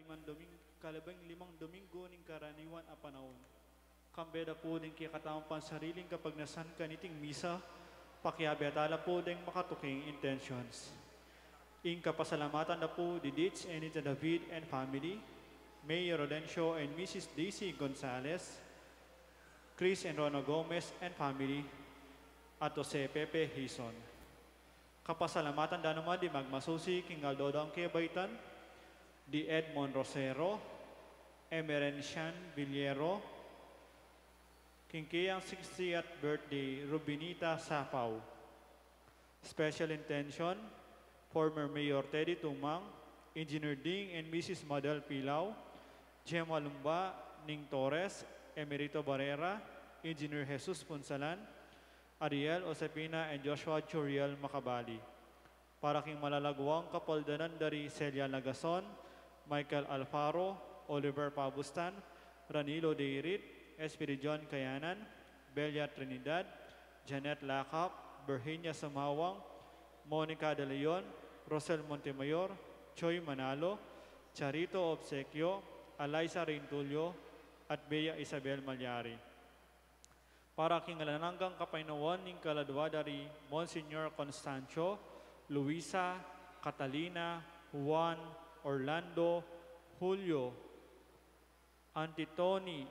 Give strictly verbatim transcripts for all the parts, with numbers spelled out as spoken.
Limang Doming-, kalabing limang Domingo ning karaniwan a panaun. Kambe da pu ding kekatamung pansariling kapagnasan kaniting misa, pakiabe tala pu ding makatuking intentions. Ing kapasalamatan da pu di Ditch Enita David and family, Mayor Rodencio and Missus Daisy Gonzalez, Chris and Rona Gomez and family, at Jose Pepe Hizon. Kapasalamatan da naman di magmasusi king aldo dang kebaitan, di Edmond Rosero, Emerencian Villero, king keyang sixtieth birthday, Rubinita Sapau. Special intention, former Mayor Teddy Tumang, Engineer Ding and Missus Madel Pilau, Gemma Lumba, Ning Torres, Emerito Barrera, Engineer Jesus Punsalan, Ariel Josepina and Joshua Juriel Macabali. Para king malalaguang kapaldanan da ri Celia Lagason, Michael Alfaro, Oliver Pabustan, Ranilo Deirit, Espiridion Kayanan, Belia Trinidad, Janet Lakap, Virginia Sumawang, Monica De Leon, Rosel Montemayor, Choi Manalo, Charito Obsequio, Eliza Reintulio, at Bea Isabel Malyari. Para king alang anggang kapaynawan ning kaladua da ri Monsignor Constancio, Luisa, Catalina, Juan, Orlando, Julio, Auntie Tony,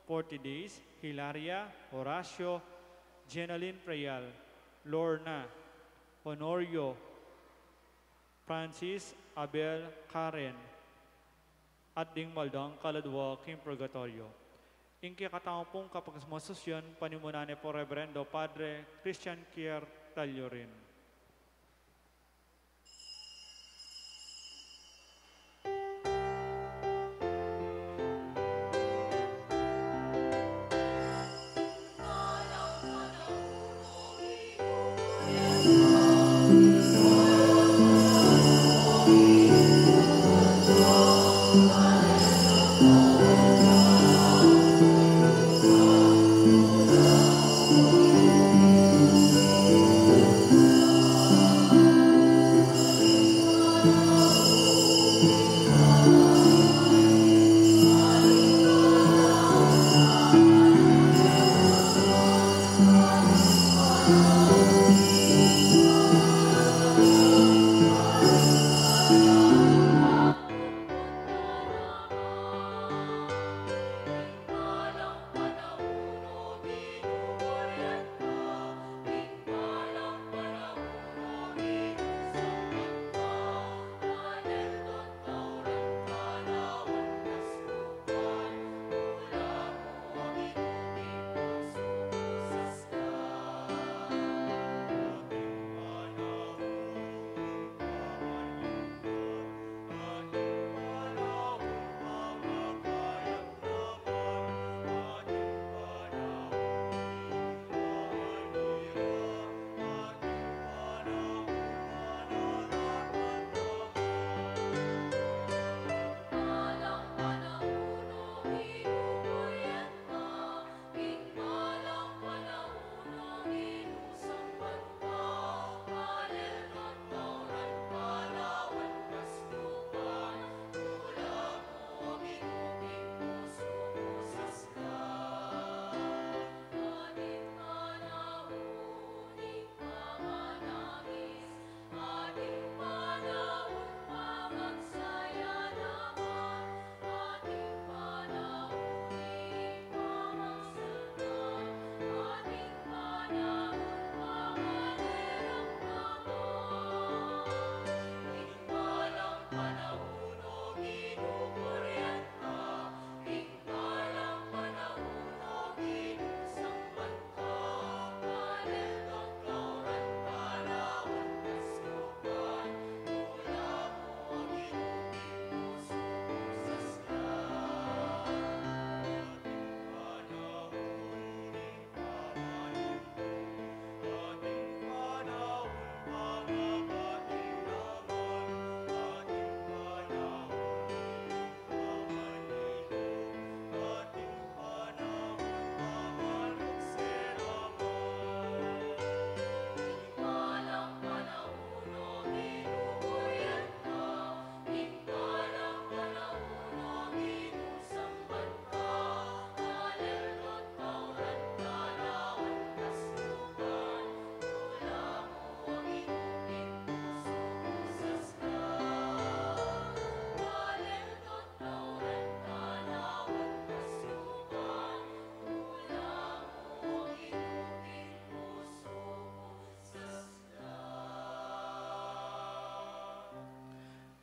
forty days, Hilaria, Horacio, Jenaline Preal, Lorna, Honorio, Francis, Abel, Karen, at ding maldang kaladua king purgatorio. Ing kekatamung kapagmasusian, panimunan ne pu Reverendo Padre Christian Kier Tallurin.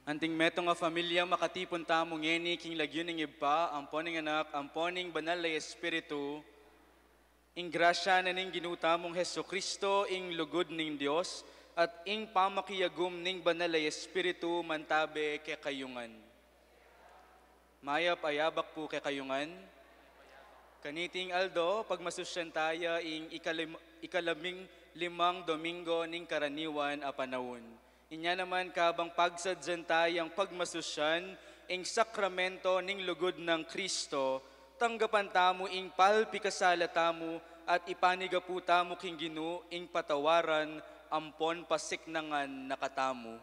Anting metung a familia, makatipun tamu ngeni king lagyu ning Ibpa, ampo ning Anak, ampo ning Banal a Espiritu. Ing grasya na ning Ginu tamung Jesucristo, ing lugud ning Dios, at ing pamakiagum ning Banal a Espiritu mantabe kekayu ngan. Mayap a yabak pu kekayu ngan. Kaniting aldo, pagmasusyan taya ing ikalim-, ikalabing limang Domingo ning karaniwan a panaun. Inya naman, kabang pagsadyan tayang pagmasusyan ing sakramento ning lugud nang Kristo, tanggapan tamu ing palpikasala tamu at ipanigapu tamu king Ginu ing patawaran ampon pasiknangan na katamu.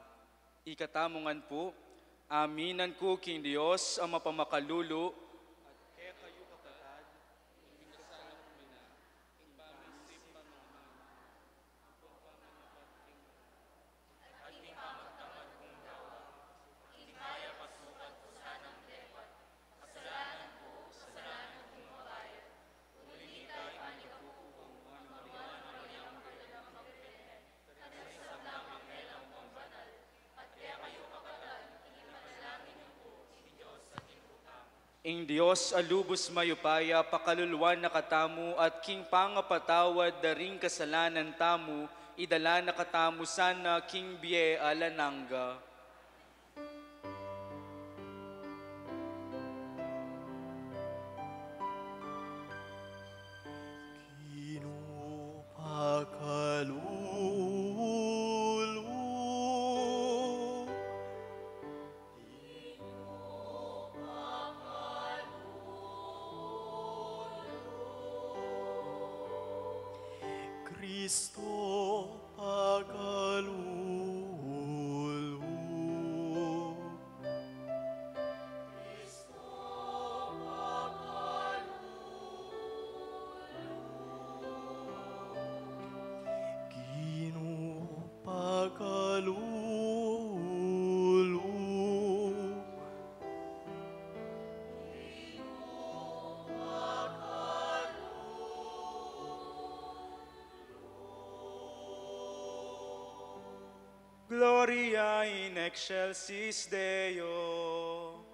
Ikatamu ngan pu, aminan ku king Dios a mapamakalulu, at kekayu kapatad, ing pamagdamag kung gawa, ing mayap a sukat ku sanang depat, kasalanan ku, kasalanan kung mabayad, uli kita ipanigapu ku kung Mariang Birhen a Magbirbirhen, at ing sablang anghel ampon banal, at kekayu kapatad, ipanalangin yu ku ing Dios a Ginu tamu. Ing Dios a lubus mayupaya pakaluluan na katamu at king pangapatawad da ring kasalanan tamu, idala na katamu sana king bie alang angga. Ginu, pakalulu. Kristo, pakalulu. Ginu, pakalulu. Gloria in excelsis Deo.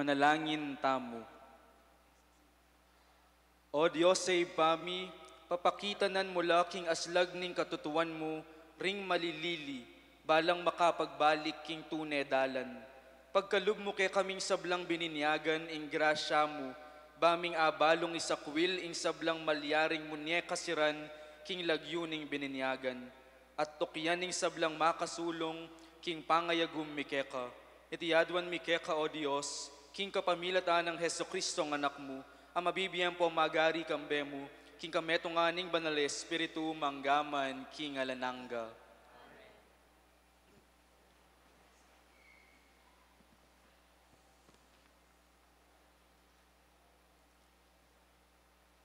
Manalangin tamu. O Dios a Ibpa mi, papakitanan mu la king aslag ning katutuan mu ring malilili, balang makapagbalik king tune dalan. Pagkalub mu kekaming sablang bininyagan ing grasya mu, ba ming abalung isakwil ing sablang malyaring munye kasiran king lagyu ning bininyagan, at tukyan ing sablang makasulung king pangayagum mi keka. Iti aduan mi keka, O Dios, king kapamilatan nang Jesucristo a Anak mu, a mabibie ampong magari kambe mu, king kametungan ning Banal a Espiritu, mangga man king alang angga.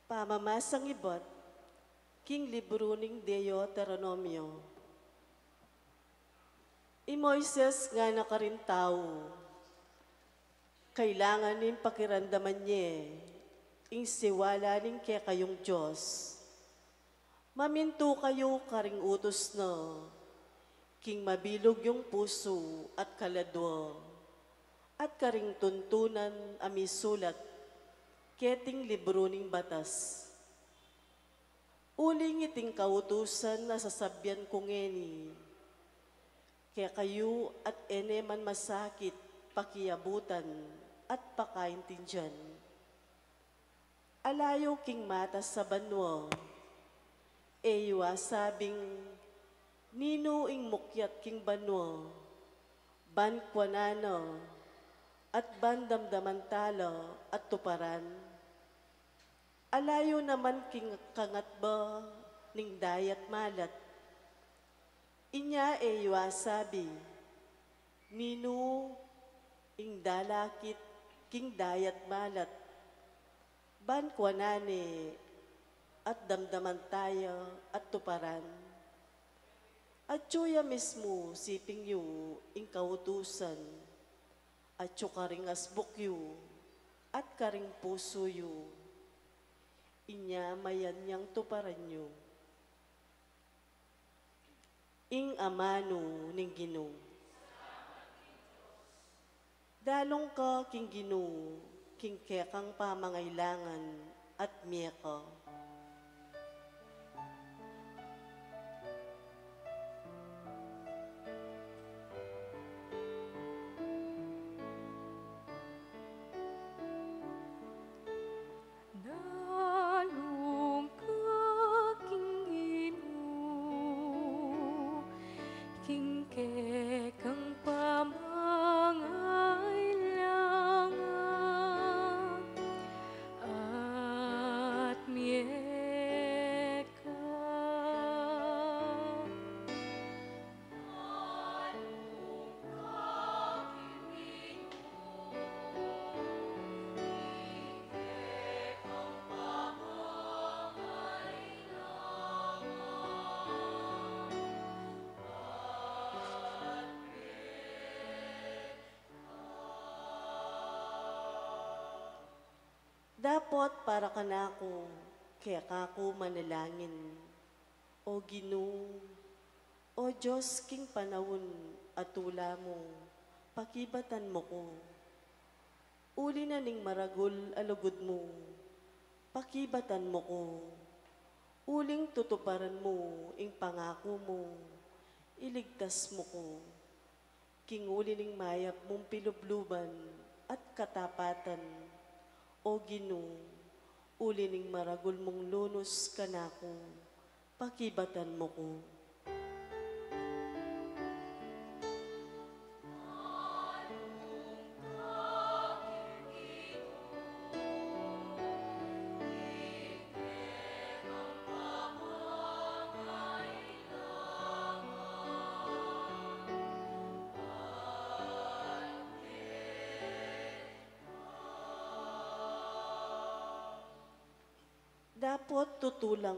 Pamamasang ibat king libru ning Deuteronomio. I Moises ngana karing tau, kailangan ning pakiramdaman ye ing siwala ning kekayung Dios. Mamintu kayu karing utus na king mabilug yung pusu at kaladwa, at karing tuntunan a misulat keting libru ning batas. Uling iting kautusan a sasabian ku ngeni kekayu at e ne man masakit pakiabutan at pakaintindian. Ala yu king matas a banua, e yu asabing, "Ninu ing mukyat king banua, ban kuanan na, at ban damdaman tala at tuparan?" Ala yu naman king kangatba ning dayat malat, inya e yu asabi, "Ninu ing dalakit king dayat malat, ban kuanan ne at damdaman taya at tuparan?" Atyu ya mismu siping yu ing kautusan, atyu karing asbuk yu at karing pusu yu, inya mayan yang tuparan yu. Ing amanu ning Ginu. Dalung ka king Ginu, king kekang pamangailangan at mie ka. Dalung ka king Ginu, king kekang pamangailangan at mie ka. Dapot para kanaku, kekaku manalangin. O Ginu, O Dios king panaun a tula mu, pakibatan mu ku. Uli na ning maragul a lugud mu, pakibatan mu ku. Uling tutuparan mu ing pangaku mu, iligtas mu ku. King uli ning mayap mung pilubluban at katapatan, O Ginu, uli ning maragul mung lunus kanaku, pakibatan mu ku. Dapot tutu lang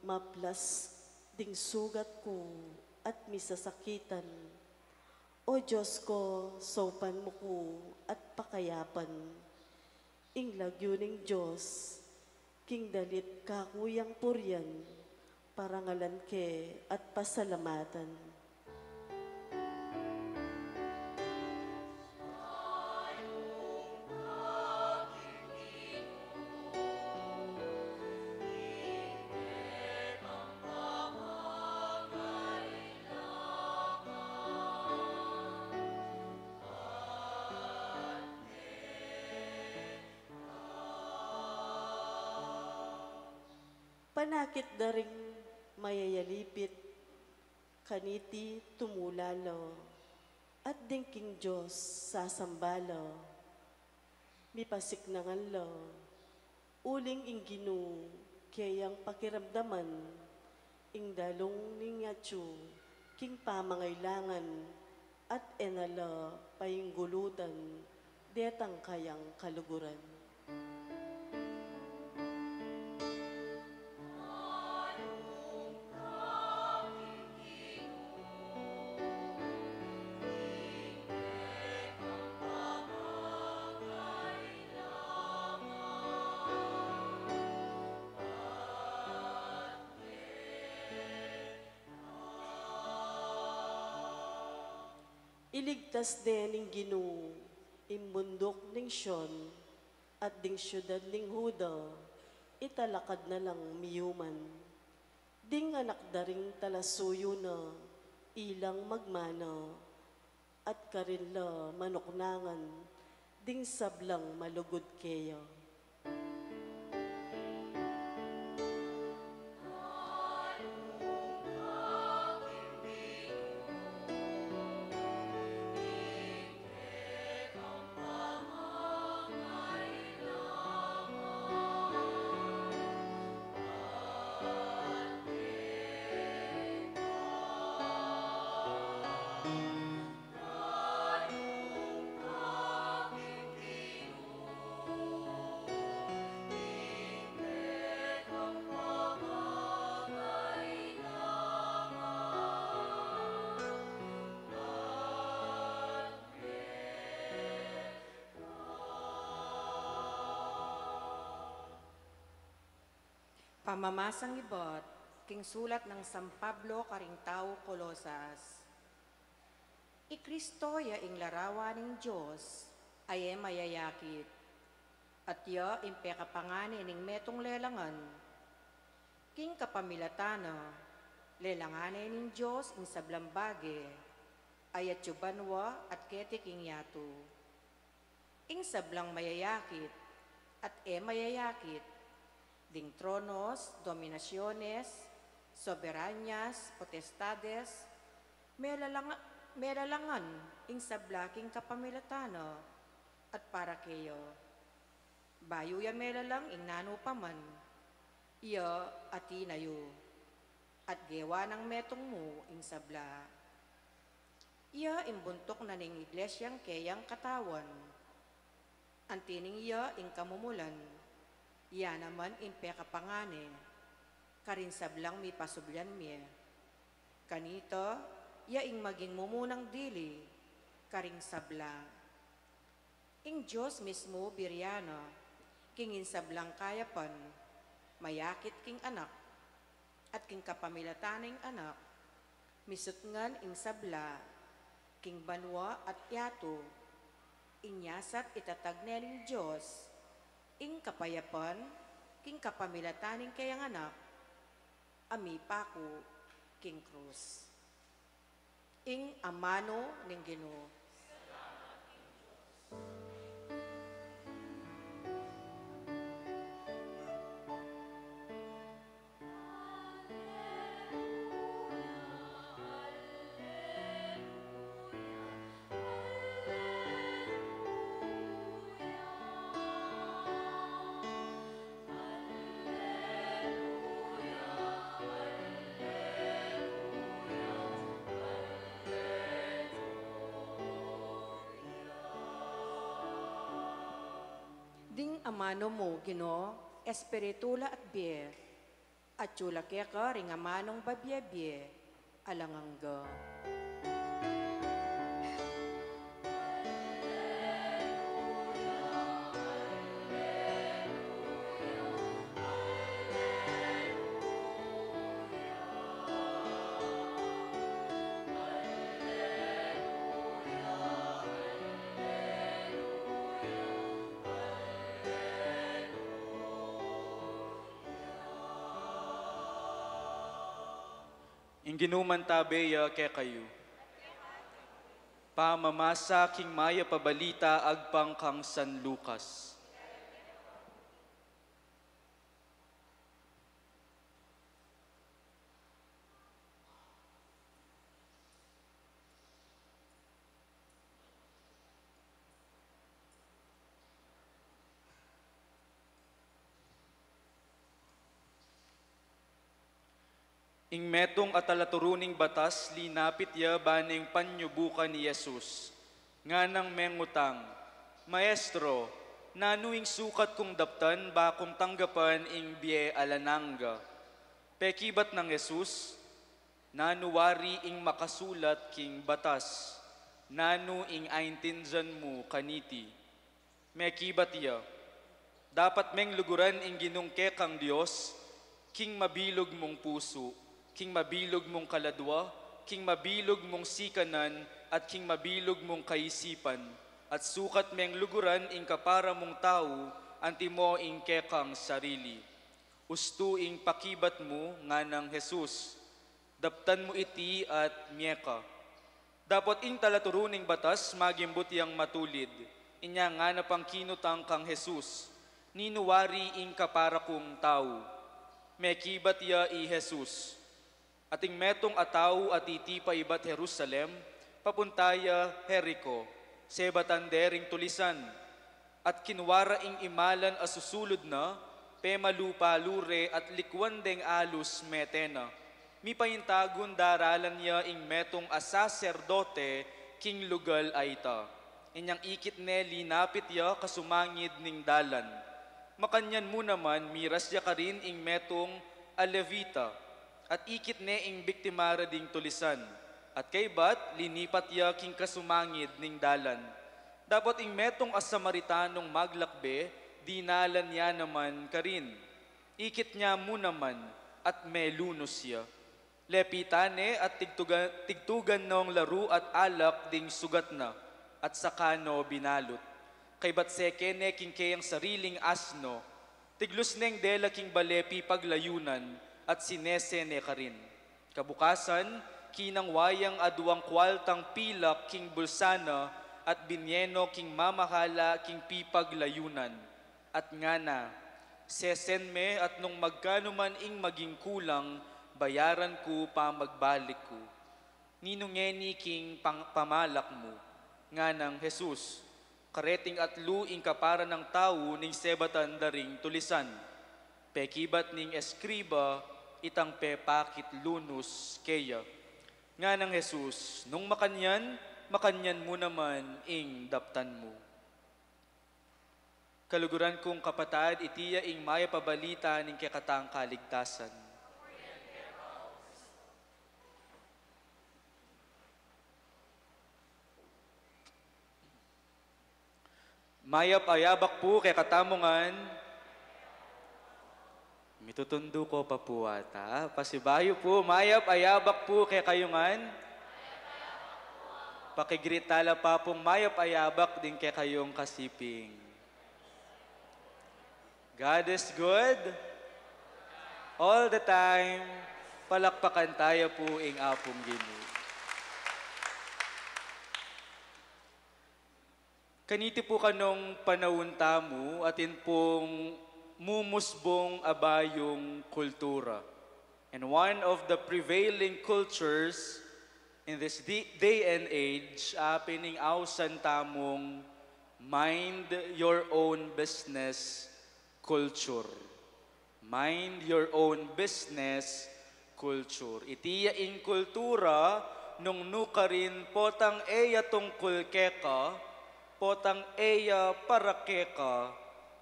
maplas ding sugat ku at misasakitan. O Dios ko, saupan mu ku at pakayapan. Ing lagyu ning Dios, king dalit kaku yang purian, parangalan ke at pasalamatan. Panakit da ring mayayalipit kaniti tumula la, at ding king Dios sasamba la, mipasiknangan la, uling ing Ginu keyang pakiramdaman ing dalung ning atyu king pamangailangan, at e na la painggulutan detang kayang kaluguran. Iligtas de ning Ginu ing bunduk ning Sion, at ding siudad ning Juda italakad na lang miyuman. Ding anak da ring talasuyu na ilang magmana, at karin la manuknangan ding sablang malugud keya. Pamamasang ibat king sulat nang San Pablo karing tau Colosas. I Cristo ya ing larawan ning Dios a e mayayakit, at ya ing pekapangane ning metung lelangan. King kapamilatan na, lelangan ne ning Dios ing sablang bage a atyu banua at keti king yatu. Ing sablang mayayakit at e mayayakit, ding tronos, dominasiones, soberanyas, potestades, melalanga-, melalangan ing sabla king kapamilatan na at para keya. Bayu ya melalang ing nanu pa man, iya atin na yu, at gewa nang metung mu ing sabla. Iya ing buntuk na ning iglesyang keyang katawan. Anti ning iya ing kamumulan, iya naman ing pekapangane karing sablang mipasublian mie. Kanita, iya ing maging mumunang dili karing sabla. Ing Dios mismu birian na king ing sablang kayapan, mayakit king Anak, at king kapamilatan ning Anak, misutngan ing sabla king banua at yatu. Inya sat itatag ne ning Dios ing kapayapan king kapamilatan ning keyang Anak a mipaku king krus. Ing amanu ning Ginu. Ding amanu mu, Ginu, espiritu la at bie, atyu la keka ring amanung babie-bie alang angga. Ing Ginu mantabe ya kekayu. Pamamasa king Mayap a Balita agpang kang San Lucas. Ing metung a talaturu ning batas linapit ya bang panyubukan i Jesus. Nganang mengutang, "Maestro, nanu ing sukat kung daptan ba kung tanggapan ing bie alang angga?" Pekibat nang Jesus, "Nanu wari ing makasulat king batas? Nanu ing aintindian mu kaniti?" Mekibat ya, "Dapat meng luguran ing Ginung kekang Dios king mabilug mung pusu, king mabilug mung kaladua, king mabilug mung sikanan, at king mabilug mung kaisipan, at sukat meng luguran ing kapara mung tau antimo ing kekang sarili." "Ustu ing pakibat mu," nganang Jesus. "Daptan mu iti at mie ka." Dapot ing talaturu ning batas magimbut yang matulid. Inya ngana pang kinutang kang Jesus, "Ninu wari ing kapara kung tau?" Mekibat ya i Jesus, "Ating metung a tau a titipa ibat Jerusalem, papunta ya Jerico, sebatan de ring tulisan, at kinua ra ing imalan a susulud na, pemalu-palu re at likuan deng alus mete na. Mipaintagun daralan ya ing metung a saserdote king lugal a ita. Inyang ikit ne linapit ya kasumangid ning dalan. Makanyan mu naman miras ya karin ing metung a Levita, at ikit ne ing biktima ra ding tulisan, at kaybat linipat ya king kasumangid ning dalan. Dapot ing metung a Samaritanung maglakbe dinalan ya naman karin. Ikit ne mu naman at melunus ya. Lepitan ne at tigtugan, tigtugan nong laru at alak ding sugat na, at saka no binalut. Kaybat seke ne king keyang sariling asno. Tiglus neng dela king bale pipaglayunan at sinese ne karin. Kabukasan, kinangwa yang aduang kualtang pilak king bulsa na at binie no king mamahala king pipaglayunan, at ngana, 'Sesen me at nung magkanu man ing maging kulang, bayaran ku pamagbalik ku.' Ninu ngeni king pang-, pamalak mu?" Nganang Jesus, "Kareting atlu ing kapara nang tau ning sebatan da ring tulisan." Pekibat ning eskriba, "Itang pepakit lunus keya." Nganang Jesus, "Nung makanyan, makanyan mu naman ing daptan mu." Kaluguran kung kapatad, iti ya ing mayap a balita ning kekatang kaligtasan. Mayap a yabak pu kekatamu ngan. Mitutundu ko pa pu ata. Pasibayu pu, mayap a yabak pu kekayu ngan. Paki-greet tala pa pung mayap a yabak ding kekayung kasiping. God is good all the time. Palakpakan taya pu ing Apung Ginu. Kaniti pu kanung panaun tamu, atin pung mumusbung a bayung kultura. And one of the prevailing cultures in this di-, day and age, a pin ing ausan tamung mind your own business culture. Mind your own business culture. Iti ya ing kultura nung nukarin potang e ya tungkul keka, potang e ya para keka,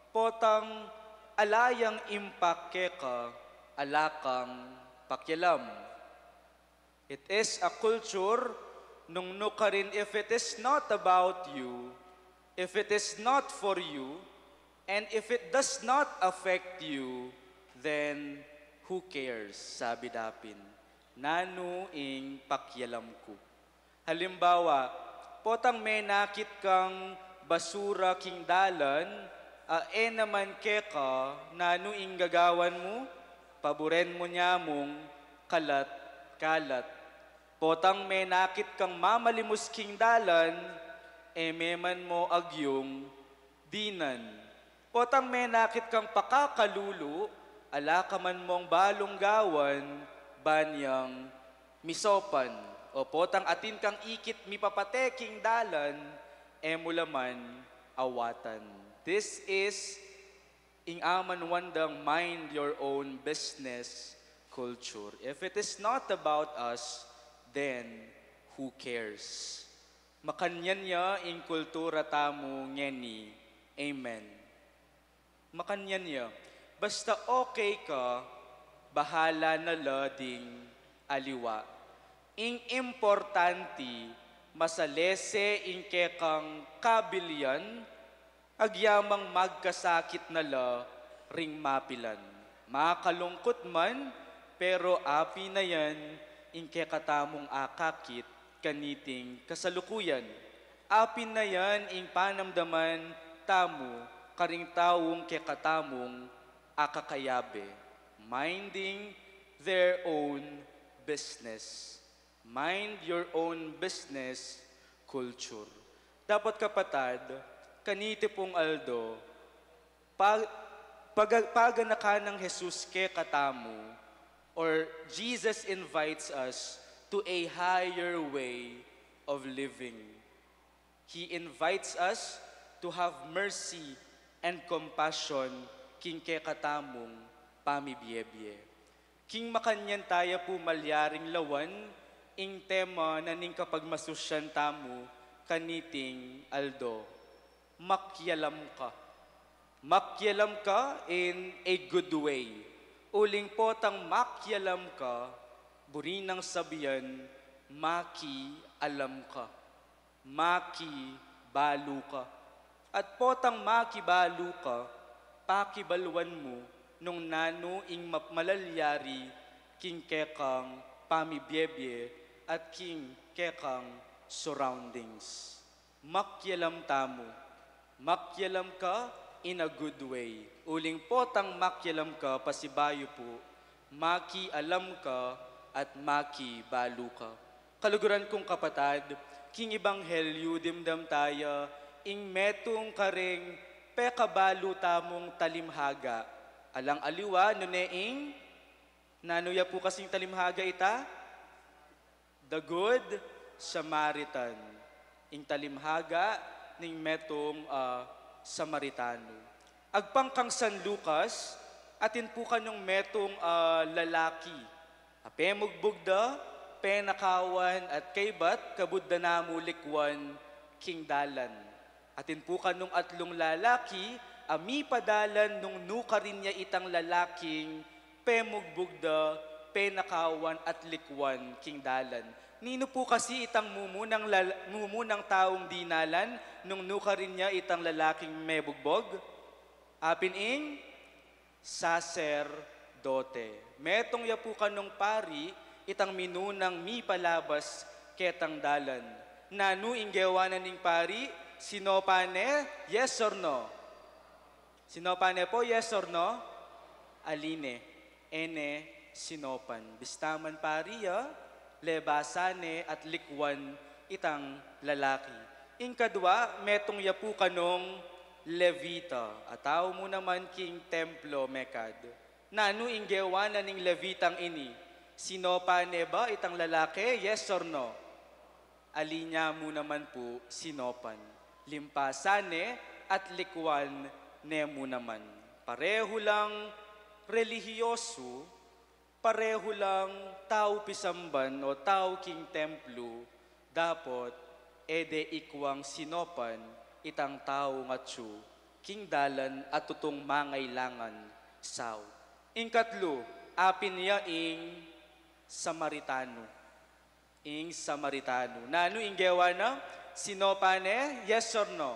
potang ala yang impact keka, ala kang pakialam. It is a culture nung nukarin, if it is not about you, if it is not for you, and if it does not affect you, then who cares? Sabi dapin, nanu ing pakialam ku? Halimbawa, potang menakit kang basura king dalan, a e naman keka, nanu ing gagawan mu? Paburen mu ne mung kalat-kalat. Potang menakit kang mamalimus king dalan, e me man mu agyung dinan. Potang menakit kang pakakalulu, ala ka man mung balung gawan, ban yang misopan. O potang atin kang ikit mipapate king dalan, e mu la man awatan. This is ing amanuan dang mind your own business culture. If it is not about us, then who cares? Makanyan ya ing kultura tamu ngeni. Amen. Makanyan ya. Basta okay ka, bahala na la ding aliwa. Ing importante, masalese ing kekang kabilian, agyamang magkasakit na la ring mapilan. Makalungkut man, pero apin na yan ing kekatamung akakit kaniting kasalukuyan. Apin na yan ing panamdaman tamu karing taung kekatamung akakayabe. Minding their own business. Mind your own business culture. Dapat, kapatad, kaniti pung aldo, pa, paga, paganakan nang Jesus kekatamu, or Jesus invites us to a higher way of living. He invites us to have mercy and compassion king kekatamung pamibiebie. King makanyan taya pu malyaring lawan ing tema na ning kapagmasusyan tamu kaniting aldo. Makialam ka. Makialam ka in a good way. Uling potang makialam ka, buri nang sabian, makialam ka. Makibalu ka. At potang makibalu ka, pakibaluan mu nung nanu ing map-, malalyari king kekang pamibiebie at king kekang surroundings. Makialam tamu. Makialam ka in a good way. Uling potang makialam ka, pasibayu pu, makialam ka at makibalu ka. Kaluguran kung kapatad, king ebanghelyu dimdam taya ing metung kareng pekabalu tamung talimhaga. Alang aliwa, nune ing, nanu ya pu kasing talimhaga ita? The Good Samaritan. Ing talimhaga ning metung, ah, Samaritano. Agpang kang San Lucas, atin pu kanung metung, ah, lalaki a pemugbug da, penakawan at kaybat kabud da namu likwan king dalan. Atin pu kanung atlung lalaki a mipadalan nung nukarin ya itang lalaking pemugbug da, penakawan at likwan king dalan. Ninu pu kasi itang mumunang lala-, mumunang taung dinalan nung nukarin ya itang lalaking mebugbog? Apin ing saserdote. Metung ya pu kanung pari itang minunang mipalabas ketang dalan. Nanu ing gewa na ning pari? Sinopan ne, yes or no? Sinopan ne pu, yes or no? Ali ne, e ne sinopan. Bista man pari ya, lebasan ne at likwan itang lalaki. Ing kadwa, metung ya pu kanung Levita, a tau mu naman king templo mekad. Nanu ing gewa na ning Levitang ini? Sinopan ne ba itang lalaki? Yes or no? Ali ne mu naman pu sinopan. Limpasan ne at likwan ne mu naman. Parehu lang relihiyosu, parehu lang tau pisamban o tau king templo, dapot e de ikwang sinopan itang taung atyu king dalan a tutung mangailangan sau. Ing katlu, apin ya ing Samaritano. Ing Samaritano. Nanu ing gewa na? Sinopan ne, yes or no?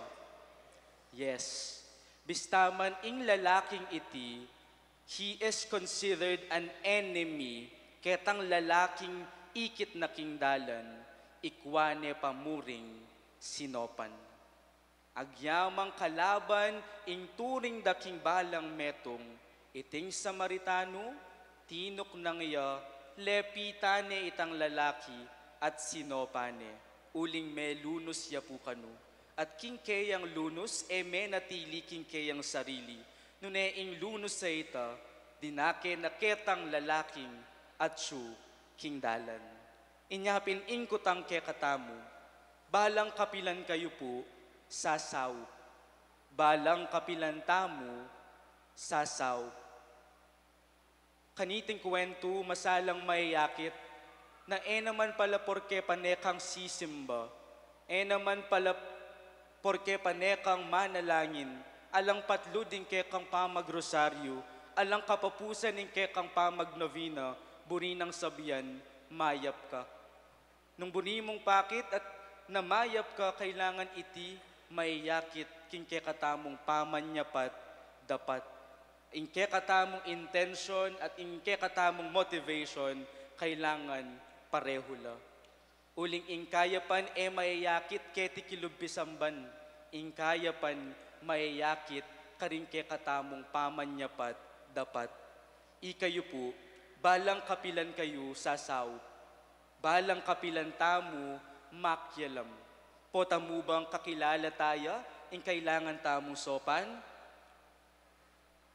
Yes. Bista man ing lalaking iti, he is considered an enemy ketang lalaking ikit na king dalan, ikwa ne pa muring sinopan. Agyamang kalaban ing turing da king balang metung, iting Samaritano, tinuknang ya, lepitan ne itang lalaki at sinopan ne, uling melunus ya pu kanu. At king keyang lunus, e menatili king keyang sarili, nune ing lunus a ita, dinake na ketang lalaking atyu king dalan. Inya pin ing kutang kekatamu, balang kapilan kayu pu sasaup? Balang kapilan tamu sasaup? Kaniting kuwentu, masalang mayayakit na e naman pala porke pane kang sisimba, e naman pala porke pane kang manalangin, alang patlud ing kekang pamagrosaryu, alang kapapusan ing kekang pamagnovena, buri nang sabian, mayap ka. Nung buri mung pakit at na mayap ka, kailangan iti mayayakit king kekatamung pamanyapat, dapat. Ing kekatamung intention at ing kekatamung motivation, kailangan parehu la. Uling ing kayapan e mayayakit keti kilub pisamban, ing kayapan mayayakit karing kekatamung pamanyapat, dapat. Ikayu pu, balang kapilan kayu sasaup, balang kapilan tamu makialam. Pota mu bang kakilala taya ing kailangan tamung sopan?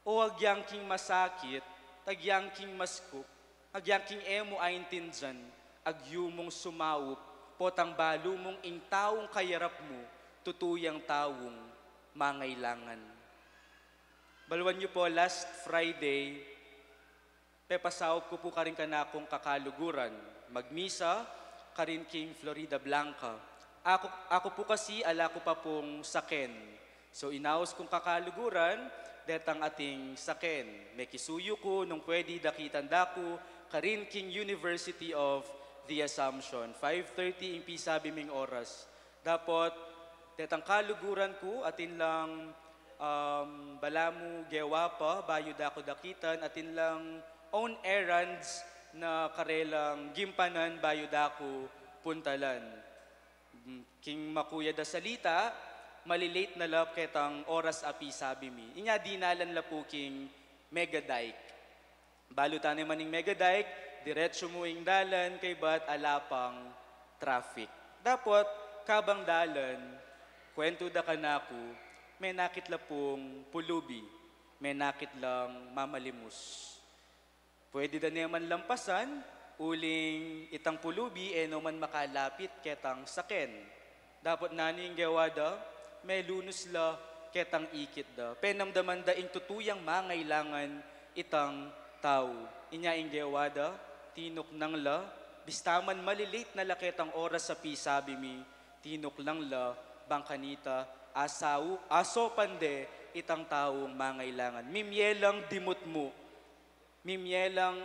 O agyang king masakit, agyang king maskup, agyang king e mu aintindian, agyu mung sumaup, potang balu mung ing taung kayarap mu, tutu yang taung mangailangan. Baluan yu pu, last Friday, pepasaup ku pu karing kanakung kakaluguran, magmisa karin king Floridablanca. Aku, aku pu kasi ala ku pa pung saken. So, inaus kung kakaluguran, detang ating saken. Mekisuyu ku nung pwedi dakitan da ku karin king University of the Assumption. Five thirty ing pisabi ming oras. Dapot, detang kaluguran ku, atin lang, um, balamu gewa pa, bayu da ku dakitan, atin lang own errands na karelang gimpanan bayu da ku puntalan. Mm, king makuya da salita, malilate na la ketang oras a pisabi mi. Inya dinalan la pu king Mega Dike. Balu tana man ing Mega Dike, diretsu mu ing dalan kaybat ala pang traffic. Dapot, kabang dalan, kwentu da kanaku, menakit la pung pulubi, menakit lang mamalimus. Pwede da ne man lampasan, uling itang pulubi e no man makalapit ketang saken. Dapot nanu ing gewa da? Melunus la ketang ikit da. Penamdaman da ing tutu yang mangailangan itang tau. Inya ing gewa da, tinuknang la, bista man malilate na la ketang oras a pisabi mi, tinuknang la, bang kanita, asau, asopan de itang taung mangailangan. Mimye lang dimut mu, mimye lang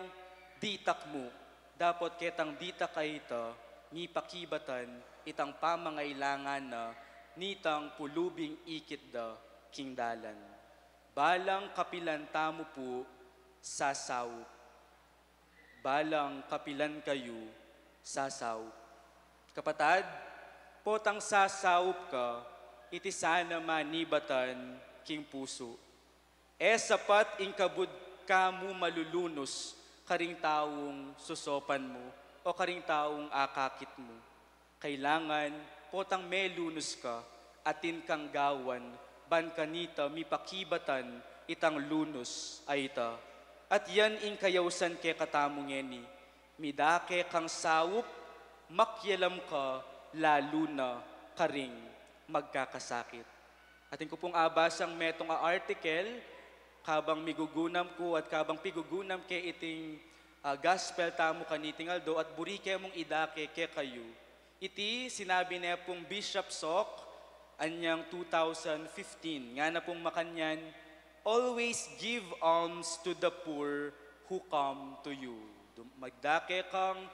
ditak mu, dapot ketang ditak a ita, mipakibatan itang pamangailangan na nitang pulubing ikit da king dalan. Balang kapilan tamu pu sasaup. Balang kapilan kayu sasaup. Kapatad, potang sasaup ka, iti sana manibatan king pusu. E sapat ing kabud ka mu malulunus karing taung susopan mu o karing taung akakit mu. Kailangan potang melunus ka, atin kang gawan, ban kanita mipakibatan itang lunus a ita. At yan ing kayausan kekatamu ngeni, midake kang saup, makialam ka lalu na karing magkakasakit. Atin ku pung abasang metung a article, kabang migugunam ku at kabang pigugunam ke iting, ah, gospel tamu kaniting aldo at buri ke mung idake kekayu. Iti sinabi ne pung Bishop Sok, anyang two thousand fifteen, ngana pung makanyan, "Always give alms to the poor who come to you." Dum-, magdake kang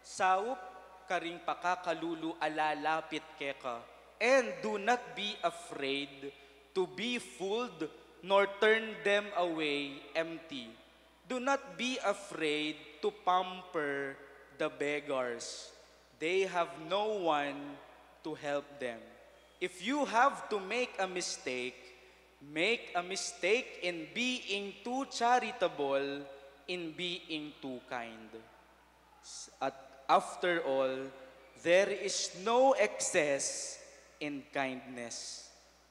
saup karing pakakalulu a lalapit keka. And do not be afraid to be fooled nor turn them away empty. Do not be afraid to pamper the beggars. They have no one to help them. If you have to make a mistake, make a mistake in being too charitable, in being too kind. At after all, there is no excess in kindness.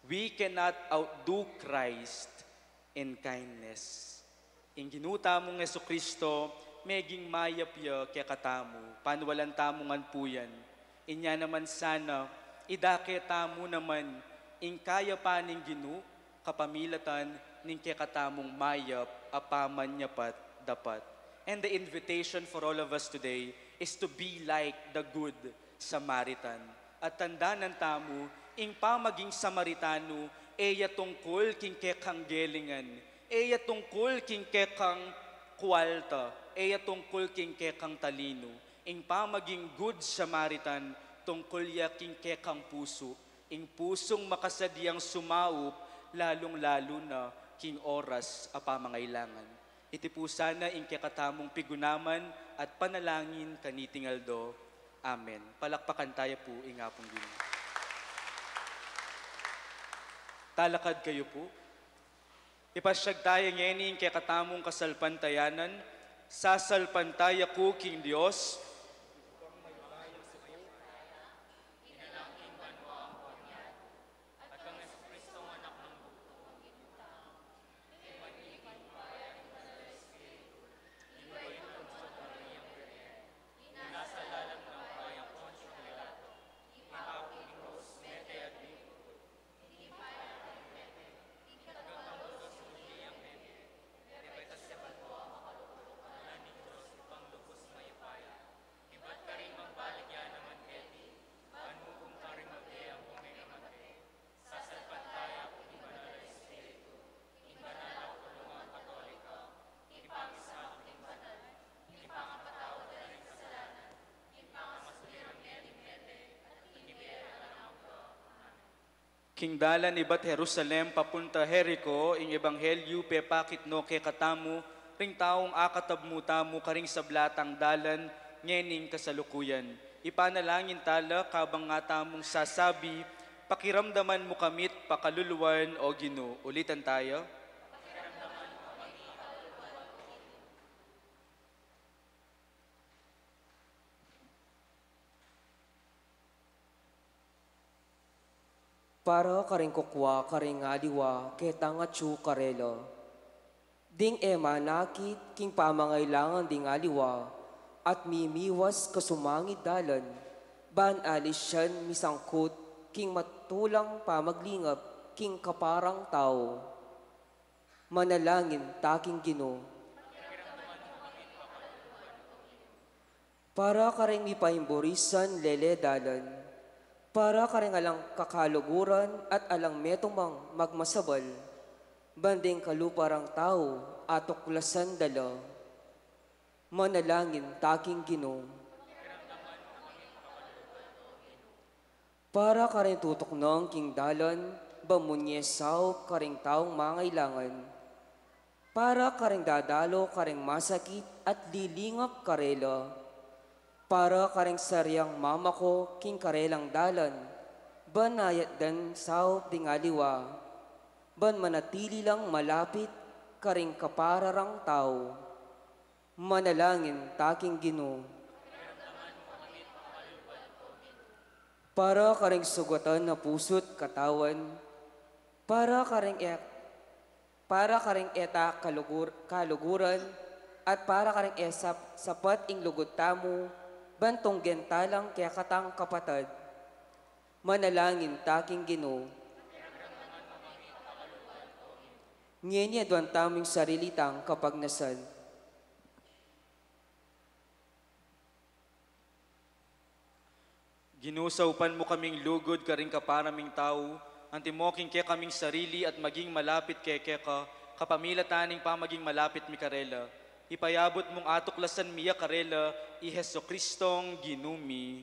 We cannot outdo Christ in kindness. Ing Ginu tamung Jesucristo, meging mayap ya kekatamu, panualan tamu ngan pu yan. Inya naman sana, idake tamu naman ing kayapan ning Ginu, kapamilatan ning kekatamung mayap a pamanyapat dapat. And the invitation for all of us today is to be like the Good Samaritan. At tandanan tamu, ing pamaging Samaritano, e ya tungkul king kekang gelingan, e ya tungkul king kekang kwalta, e ya tungkul king kekang talinu. Ing pamaging Good Samaritan, tungkul ya king kekang pusu, ing pusung makasadyang sumaup, lalung-lalu na king oras a pamangailangan. Iti pu sana ing kekatamung pigunaman at panalangin kaniting aldo. Amen. Palakpakan taya pu ing Apung Ginu. Talakad kayu pu. Ipasyag taya ngeni ing kekatamung kasalpantayanan. Sasalpantaya ku king Dios. King dalan ibat Jerusalem papunta Jerico, ing ebanghelyu pepakit no kekatamu, ring taung akatabmu tamu karing sabla tang dalan, ngening kasalukuyan. Ipanalangin tala, kabang nga tamung sasabi, "Pakiramdaman mu kamit pakaluluan, O Ginu." Ulitan taya. Para karing kukua karing aliwa ketang atyu karela. Ding e manakit king pamangailangan ding aliwa, at mimiwas kasumangid dalan, ban ali sian misangkut king matulang pamaglingap king kaparang tau. Manalangin ta king Ginu. Para karing mipaimburisan lele dalan, para karing alang kakaluguran at alang metung mang magmasabal, ban ding kalupa rang tau atuklasan da la. Manalangin ta king Ginu. Para karing tutuknang king dalan, ban munye saup karing taung mangailangan. Para karing dadalo karing masakit at lilingap karela. Para karing sariang mamako king karelang dalan, ban ayat dan saup ding aliwa, ban manatili lang malapit karing kapararang tau. Manalangin ta king Ginu. Para karing sugatan na pusu't katawan, para karing e, para karing e ta kalugur-, kaluguran, at para karing e sap-, sapat ing lugud tamu, ban tunggen ta lang kekatang kapatad. Manalangin ta king Ginu. Ngeni aduan tamu ing sarili tang kapagnasan. Ginu, saupan mu kaming lugud karing kapara ming tau, antimo king kekaming sarili at maging malapit keka, kapamilatan ning pamaging malapit mi karela. Ipayabut mung atuklasan mi ya karela, i Jesucristong Ginu mi.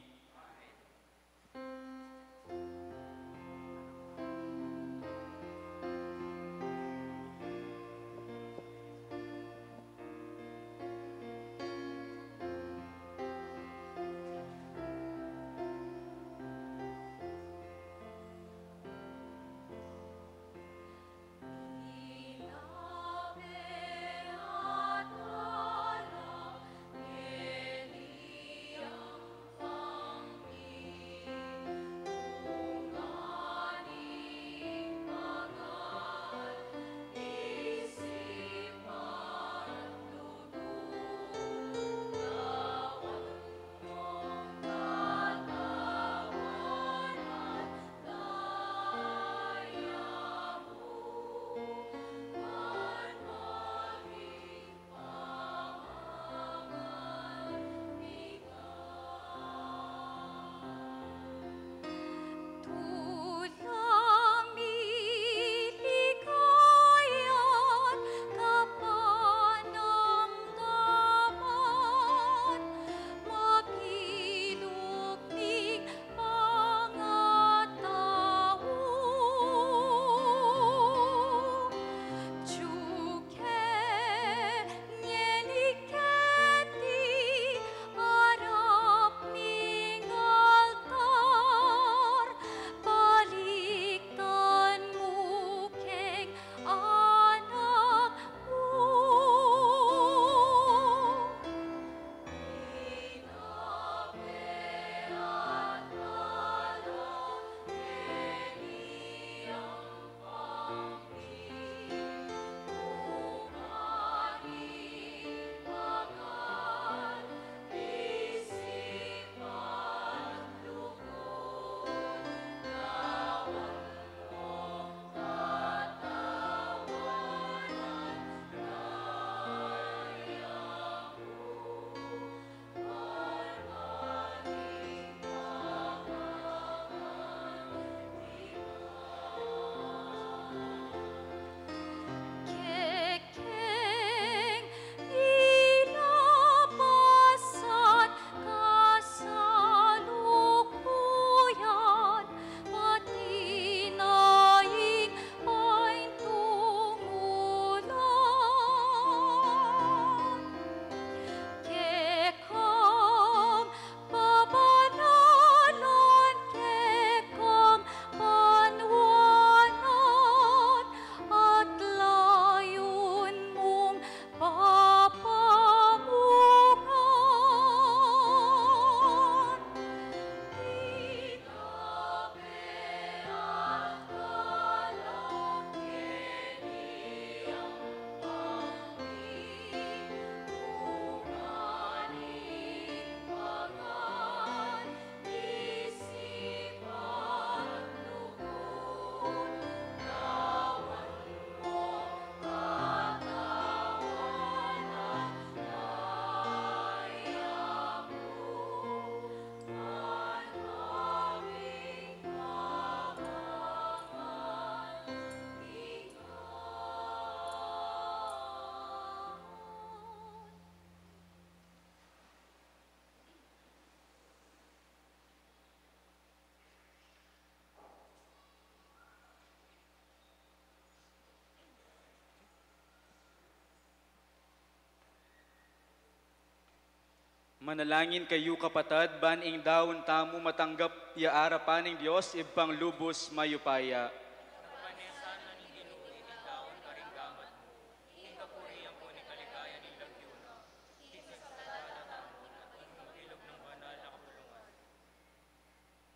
Manalangin kayu, kapatad, ban ing daun tamu matanggap ya arapan ning Dios Ibpang lubus mayupaya.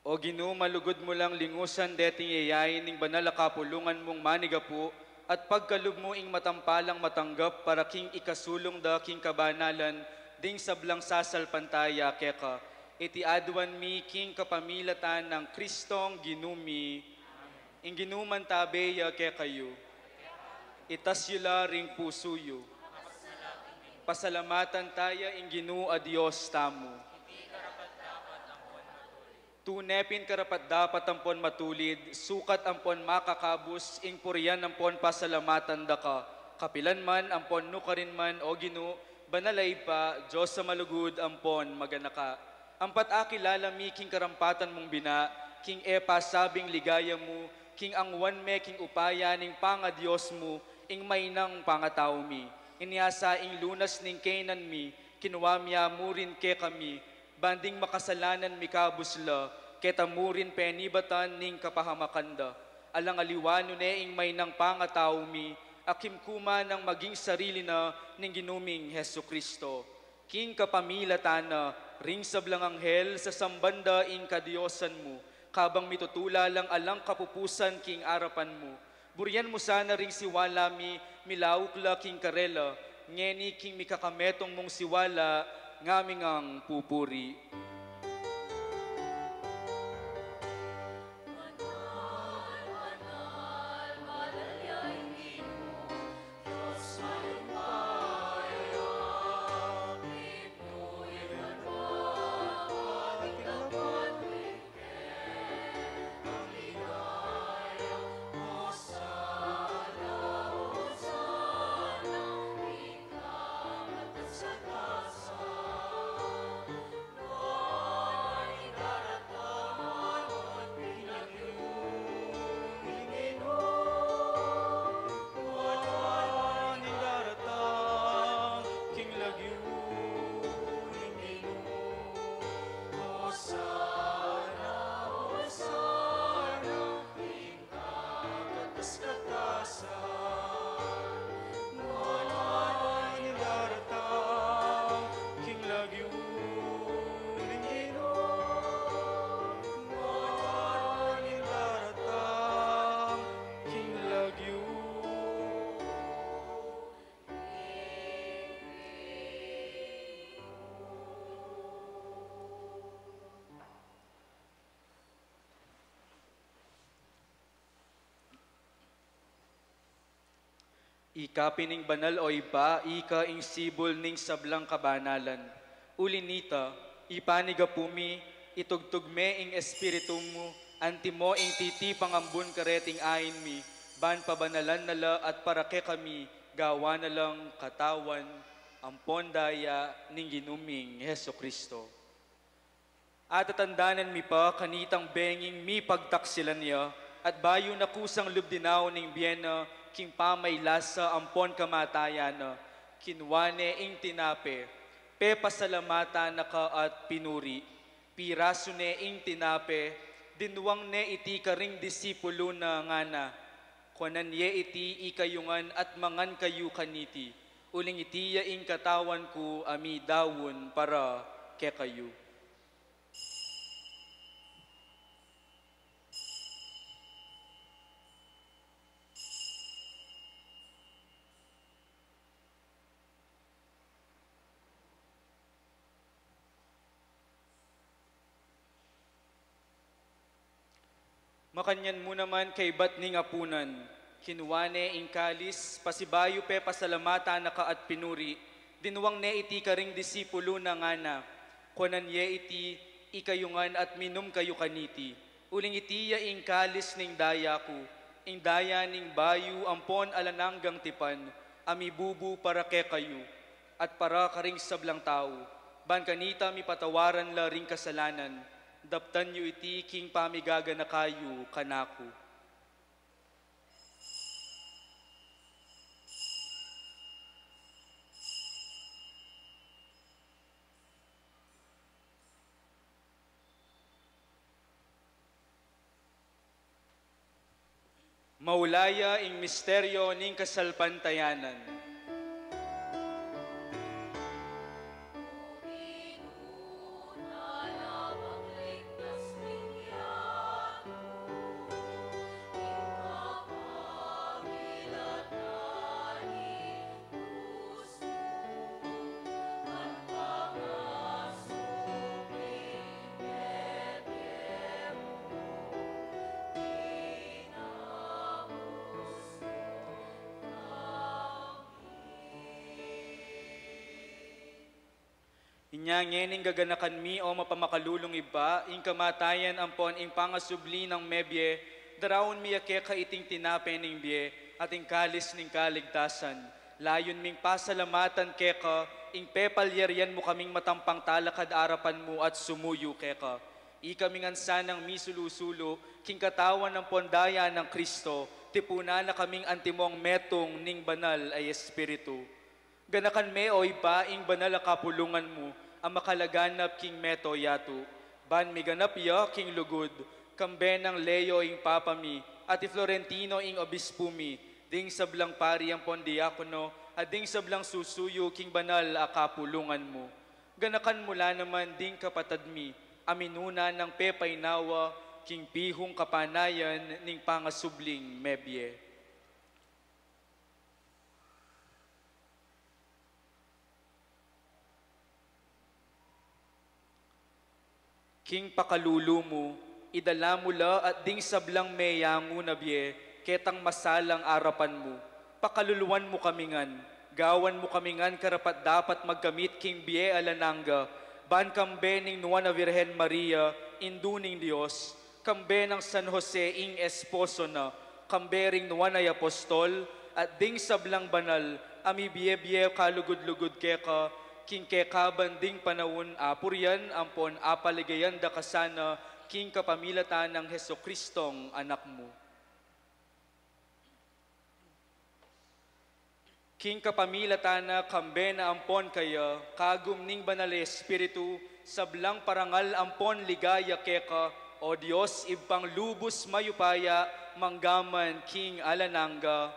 O Ginu, malugud mu lang lingusan deting yayain ning banal a kapulungan mung manigapu, at pagkalub mu ing matampalang matanggap para king ikasulung da king kabanalan ding sablang sasalpantaya keka. Iti aduan mi king kapamilatan nang Kristong Ginu mi. Ing Ginu mantabe ya kekayu. Itas yu la ring pusu yu. Pasalamatan taya ing Ginu a Dios tamu. Tune pin karapat-dapat ampon matulid, sukat ampon makakabus, ing purian ampon pasalamatan da ka, kapilan man ampon nukarin man, O Ginu, banal a Ibpa, Dios a malugud ampon maganaka. Ampat akilala mi king karampatan mung bina, king e pasabing ligaya mu, king angwan me king upaya ning pangadios mu, ing mainang pangatau mi. Inya sa ing lunas ning kenan mi, kinua mi ya murin kekami, ban ding makasalanan mikabus la, keta murin penibatan ning kapahamakan da. Alang aliwa nu ne ing mainang pangatau mi, a kimku man nang maging sarili na ning Ginu ming Jesucristo. King kapamilatan na ring sablang anghel, sasamban da ing kadiosan mu, kabang mitutula lang alang kapupusan king arapan mu. Burian mu sana ring siwala mi, milauk la king karela, ngeni king mikakametung mung siwala, ngaming ngang pupuri. Ika pin ing banal, o Ibpa, ika ing sibul ning sablang kabanalan. Uli nita, ipanigapu mi, itugtug me ing Espiritu mu, antimo ing titipang ambun kareting ain mi, ban pabanalan na la at para kekami, gawa na lang katawan ampon daya ning Ginu ming Jesucristo. Atatandanan mi pa kanitang benging mipagtaksilan ya, at bayu na kusang lub dinaun ning bie na king pamaylasa ampon kamatayan na, kinua ne ing tinape, pepasalamatan na ka at pinuri, pirasu ne ing tinape, dinwang ne iti karing disipulu na, ngana: Kuanan ye iti ikayu ngan at mangan kayu kaniti, uling iti ya ing katawan ku a midaun para kekayu. Makanyan mu naman kaybat ning apunan, kinua ne ing kalis, pasibayu pepasalamatan na ka at pinuri, dinwang ne iti karing disipulu na, ngana: Kuanan ye iti ikayu ngan at minum kayu kaniti, uling iti ya ing kalis ning daya ku, ing daya ning bayu ampon alang anggang tipan, a mibubu para kekayu at para karing sablang tau, ban kanita mipatawaran la ring kasalanan. Daptan yu iti king pamigaganaka yu kanaku. Maulaya ing misteryo ning kasalpantayanan. Inya ngening gaganakan mi, o mapamakalulung Ibpa, ing kamatayan ampon ing pangasubli nang mebie, daraun mi ya keka iting tinape ning bie at ing kalis ning kaligtasan. Layun ming pasalamatan keka ing pepalyarian mu kaming matampang talakad arapan mu at sumuyu keka. Ikaming ansanang misulu-sulu king katawan ampon daya nang Kristo, tipunan na kaming antimong metung ning Banal a Espiritu. Ganakan me, o Ibpa, ing banal a kapulungan mu a makalaganap king mabilug a yatu, ban miganap ya king lugud, kambe nang Leo ing Papa mi, at i Florentino ing Obispu mi, ding sablang pari ampon diakono, at ding sablang susuyu king banal a kapulungan mu. Ganakan mu la naman ding kapatad mi a minuna nang pepainawa king pihung kapanayan ning pangasubling mebie. King pakalulu mu, idala mu la at ding sablang meyangu na bie ketang masalang arapan mu. Pakaluluan mu kami ngan, gawan mu kami ngan karapat-dapat magkamit king bie alang angga, ban kambe ning Nuan a Virgen Maria, Indu ning Dios, kambe nang San Jose ing esposo na, kambe ring nuan a apostol, at ding sablang banal a mibie-bie kalugud-lugud keka, king kekaban ding panaun a purian ampon apaligayan da ka sana, king kapamilatan nang Jesucristong Anak mu. King kapamilatan na, kambe na ampon kaya, kagum ning Banal a Espiritu, sablang parangal ampon ligaya keka, O Dios, Ibpang lubus mayupaya, manggaman king alang angga.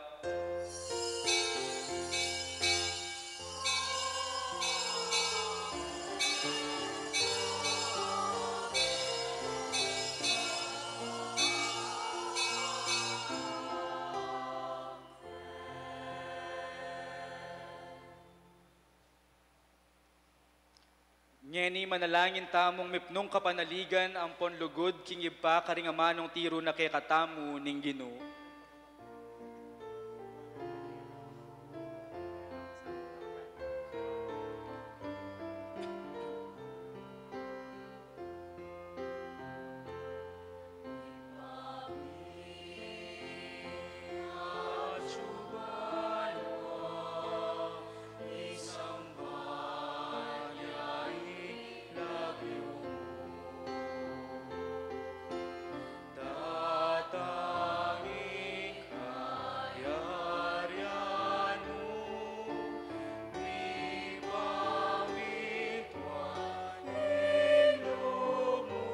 Ngeni manalangin tamung mipnung kapanaligan ampon lugud king Ibpa karing amanung tiru na kekatamu ning Ginu. Datang ing kayarian mu, mipamintuan ing lub mu,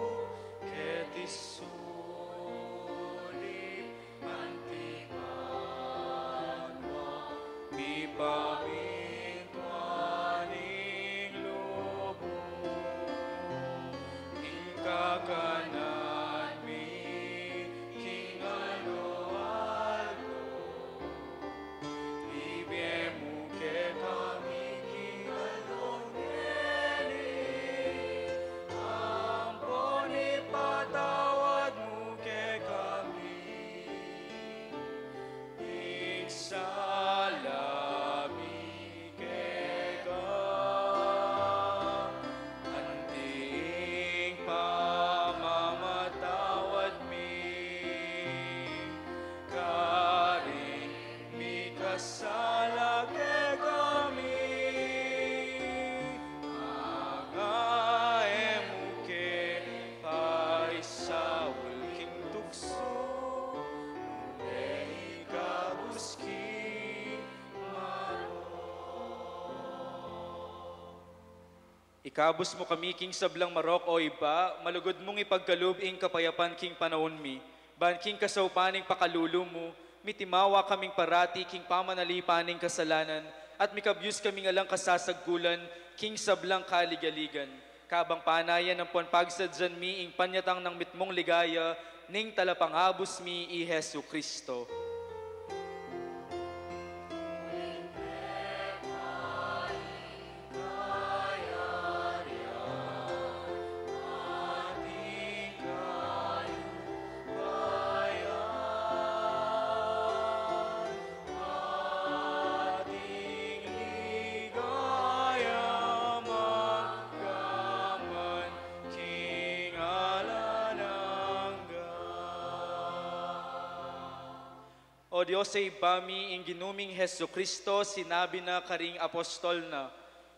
keti sulip anti banua, mipamintuan ing lub mu. Ing kakanan mi king aldo-aldo, ibie mu kekami king aldo ngeni, ampon ipatawad mu kekami ing sala mi keka, anti ing pamamatawad mi karing mikasala kekami. Manga e mu ke paisaul king tuksu, nune ikabus king marok. Ikabus mu kami king sablang marok, O Ibpa, malugud mung ipagkalub ing kapayapan king panaun mi. Ban king kasaupan ning pakalulu mu, mitimawa kaming parati king pamanalipan ning kasalanan, at mikabyus kaming alang kasasagkulan king sablang kaligaligan. Kabang panayan ampon pagsadyan mi ing panyatang nang mitmung ligaya ning Talapangabus mi i Jesucristo. O Dios a Ibpa mi, ing Ginu ming Jesucristo sinabi na karing apostol na,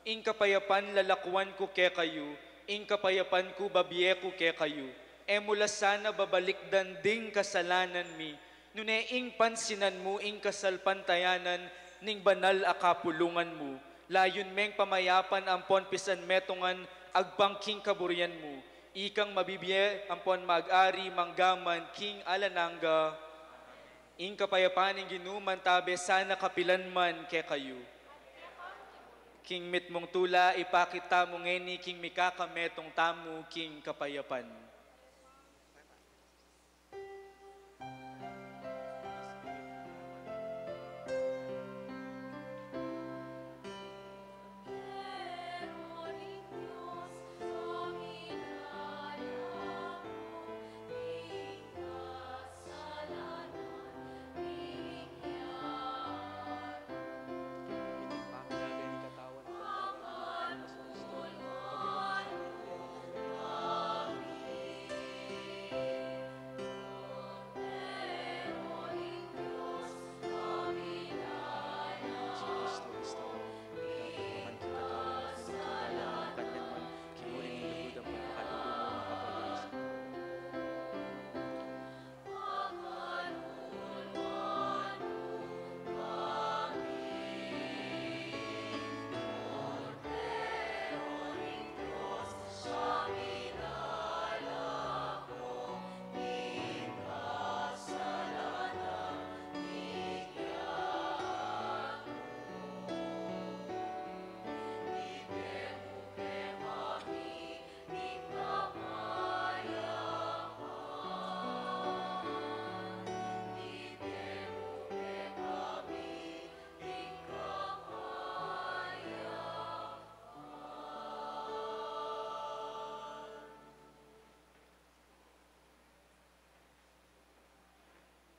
"Ing kapayapan lalakuan ku kekayu, ing kapayapan ku babie ku kekayu." E mu la sana babalikdan ding kasalanan mi, nune ing pansinan mu ing kasalpantayanan ning banal a kapulungan mu. Layun meng pamayapan ampon pisanmetungan agpang king kaburian mu. Ikang mabibie ampon mag-ari manggaman king alang angga. Ing kapayapan ning Ginu mantabe sana kapilan man kekayu. King mitmung tula, ipakit tamu ngeni king mikakametung tamu king kapayapan.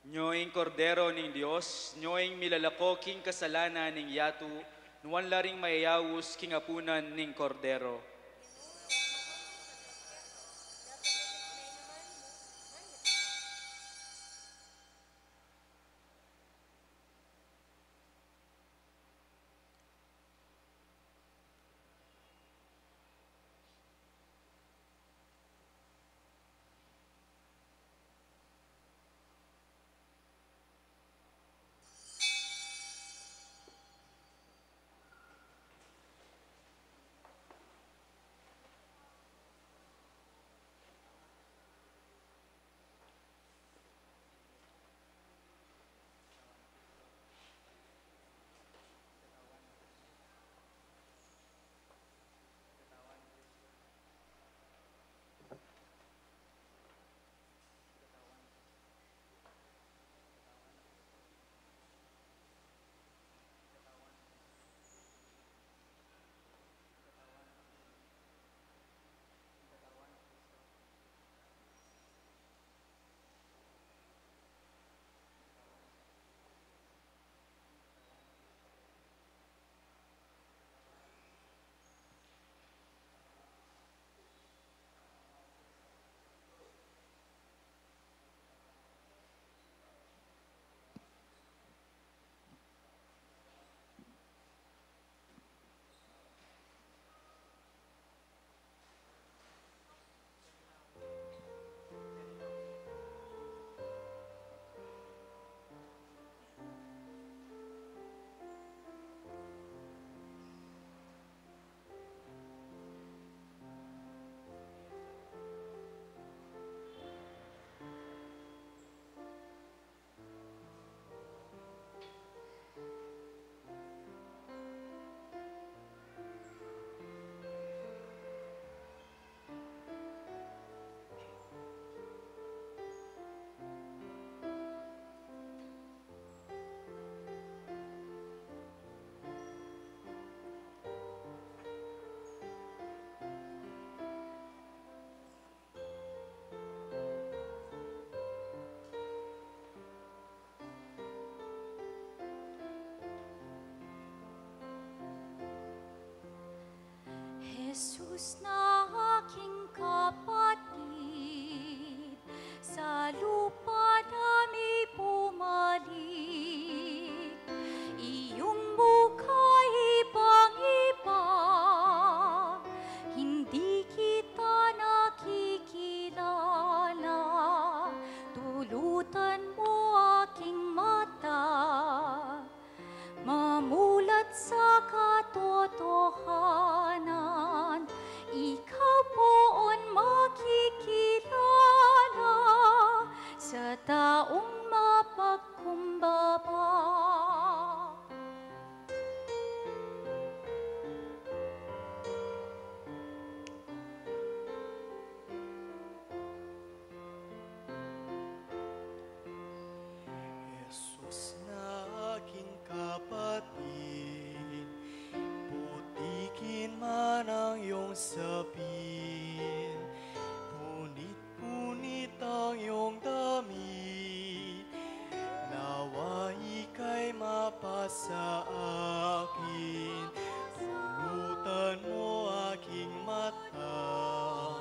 Nyo ing Kordero ning Dios, nyo ing milalako king kasalanan ning yatu, nuan la ring mayayaus king apunan ning Kordero. Taung mapagkumbaba. Jesus na aking kapatid, putikin man ang iyong sapin, punit-punit ang iyong damit, nawa ika'y mapasa akin, pulutan mo aking mata,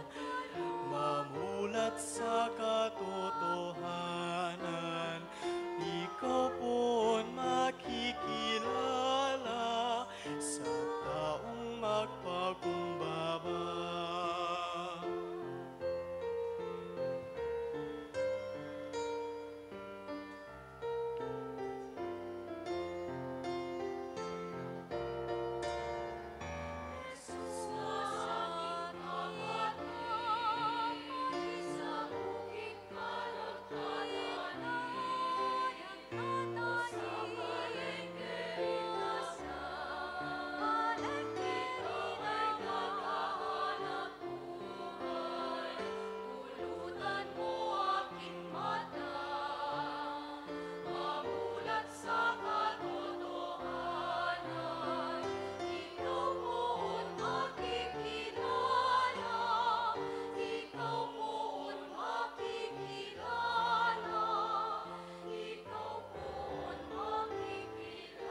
mamulat sa katotohanan, ikaw poon makikilala sa taung magpakumbaba. Pulutan mo aking mata, mamulat sa katotohanan. Ikaw poon makikilala, ikaw poon makikilala, ikaw poon makikilala.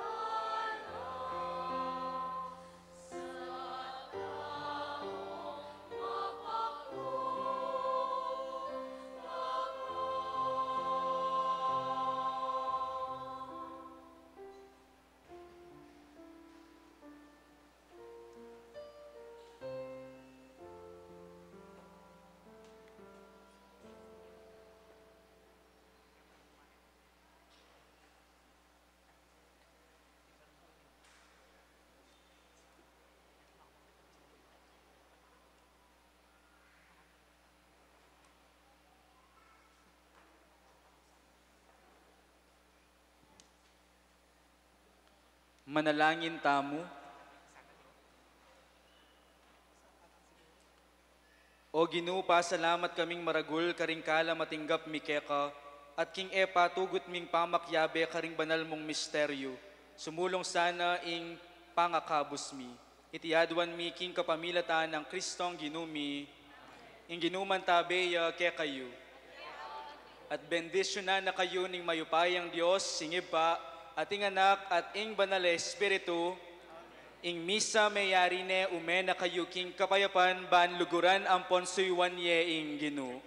Manalangin tamu. O Ginu, pasalamat kaming maragul karing kalam a tinggap mi keka, at king e patugut ming pamakyabe karing banal mung misteryu, sumulung sana ing pangakabus mi. Iti aduan mi king kapamilatan nang Kristong Ginu mi. Ing Ginu mantabe ya kekayu. At bendisyunan na kayu ning mayupayang Dios, ing Ibpa, at ing Anak, at ing Banal a Espiritu. Ing misa meyari ne, ume na kayu king kapayapan, ban luguran ampon suyuan ye ing Ginu.